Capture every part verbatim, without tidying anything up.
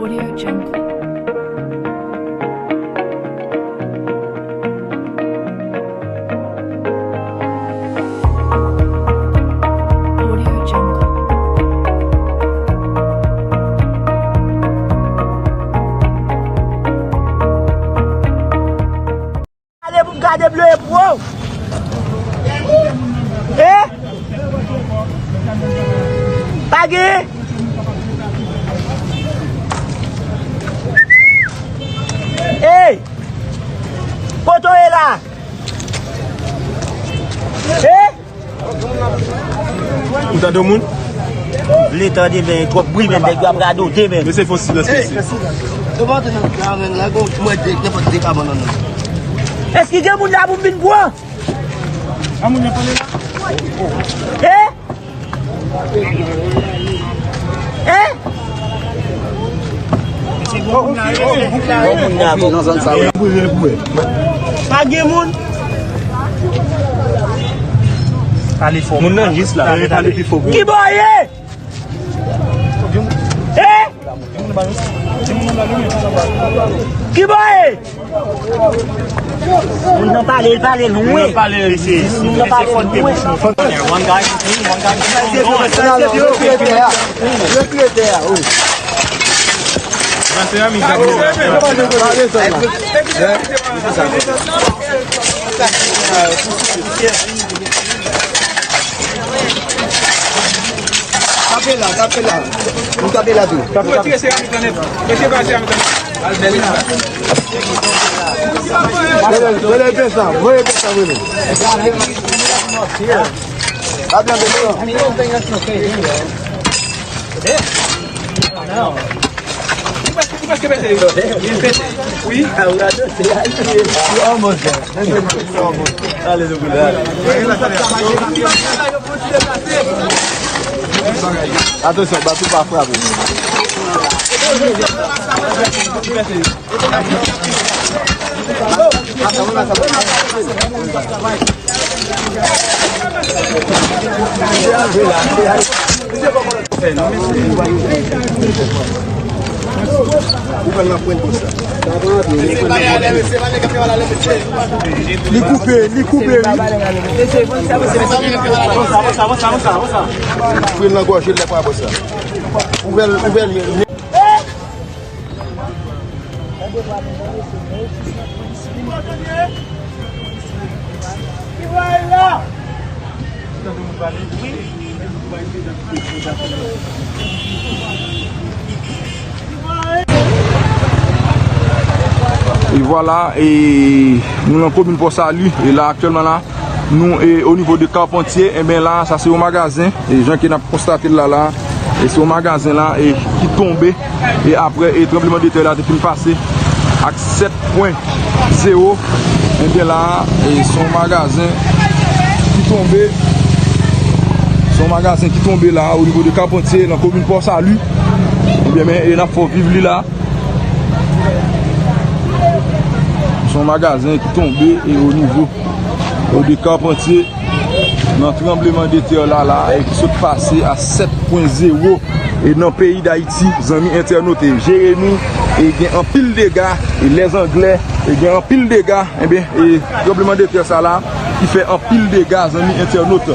Audio Jungle. Audio Jungle. Gade pou m ka debloye pou ou. E? Pa gen? Ey! Kote w ye la? E? Ou tande moun? Vle tande, men twòp bri, men nèg yo ap radote, men. Mesye, fò silans, mesye. Yo pa antre nan kay la, men la, gon, mwen, de, nenpòt de kabann nan. Èske gen moun la pou m vin pran? A moun nan pale la? E? E? Pa gen moun. Pale fò. Moun nan jis la. Pale, pale pi fò. Ki bò ye? E? Ki bò ye? Moun nan pale, l pale lwen. Moun nan pale lwen. One guy, one guy. Retire tè a. Retire tè a, wi. Tape la, tape la. Nou tape la tou. Tape, tape. Retire seramik lan nèt. Mesye, ba seramik lan nèt. Al bèl la. Voye, voye, voye sa, voye sa, voye. Tape la, tape la. Ou prèske, ou prèske pete yo. Li pete. Wi. Alelouya. Atansyon, bato pa frape. Li koupe, li koupe, wi. Pran nan gòj, lè pa bò sa. Ouvè l, ouvè l. E vwala, e nou nan komin Pòsali, e la aktyèlman la, nou, e, o nivo de Carpentier, enben la, sa se yon magazen, e jan ke n ap konstate l la, la, e se yon magazen la, e ki tonbe, e apre, e tranbleman de tè la te fin pase ak sèt pwen zewo, enben la, e se yon magazen ki tonbe, se yon magazen ki tonbe la, o nivo de Carpentier, nan komin Pòsali, enben, men, e n ap fè w viv li la. Se yon magazen ki tonbe e o nivo, o de Carpentier nan tranbleman de tè la la e ki sot pase a sèt pwen zewo e nan peyi Dayiti, zanmi entènot, e Jeremi, e gen anpil dega, e lèzanglè, e gen anpil dega, enben, e tranbleman de tè sa la ki fè anpil dega, zanmi entènot.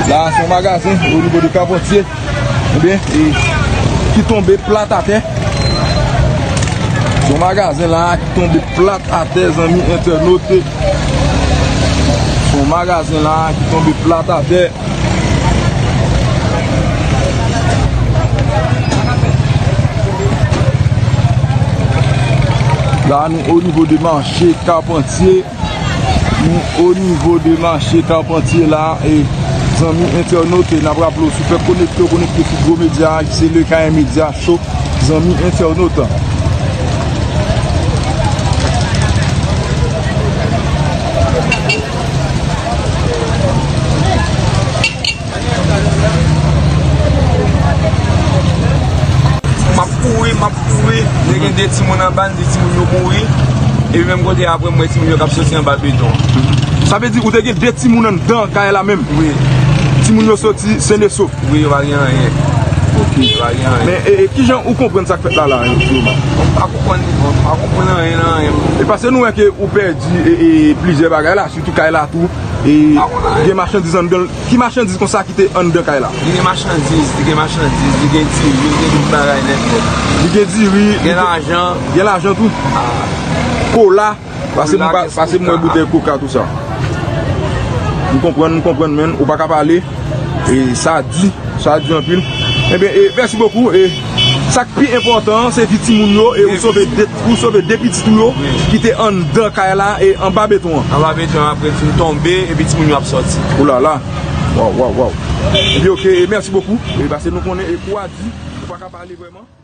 La, se yon magazen o nivo de Carpentier. Ebyen, e, ki tonbe plat atè. Se yon magazen la ki tonbe plat atè, zanmi entènot. Se yon magazen la ki tonbe plat atè. La, nou o nivo de mache Carpentier. Nou o nivo de mache Carpentier la, e zanmi entènot, e n ap raple w, si w fèk konekte, w konekte sou gwo medya a, ki se Le Kayen Medya Show, zanmi entènot. M ap kouri, m ap kouri. Te gen de timoun anba, m di timoun yo mouri. Epi menm kote apre, m wè timoun yo k ap soti anba beton. Sa vle di ou te gen de timoun anndan kay la menm? Wi. Timoun yo soti sen e sof? Wi, yo pa gen anyen. Ok. Li pa gen anyen. Men, e, e, kijan ou konprann sa k fèt la, la, menm, Clément? Mwen pa konprann, mwen pa konprann anyen nan anyen. E paske nou wè ke ou pèdi, e, e, plizyè bagay la, sitou kay la tou. E gen machandiz anndan. Ki machandiz konsa ki te anndan kay la? Li gen machandiz, li gen machandiz, li gen diri, li gen tout bagay nèt nèt. Li gen diri, li gen lajan. Gen lajan tou? Ah. Kola. Pase m pa, pase m wè boutèy koka, tou sa. M konprann, m konprann, men ou pa ka pale. E sa di, sa di anpil. Ebyen, e, mèsi bokou. E sa k pi enpòtan an, se vi timoun yo, e ou sove de, ou sove de pitit ou yo ki te anndan kay la, e anba beton an. Anba beton an, apre fin tonbe, epi timoun yo ap sòti. Oulala. Waw, waw, waw. Ebyen, ok, e mèsi bokou. E pase nou konnen, e kou a di, ou pa ka pale vrèman.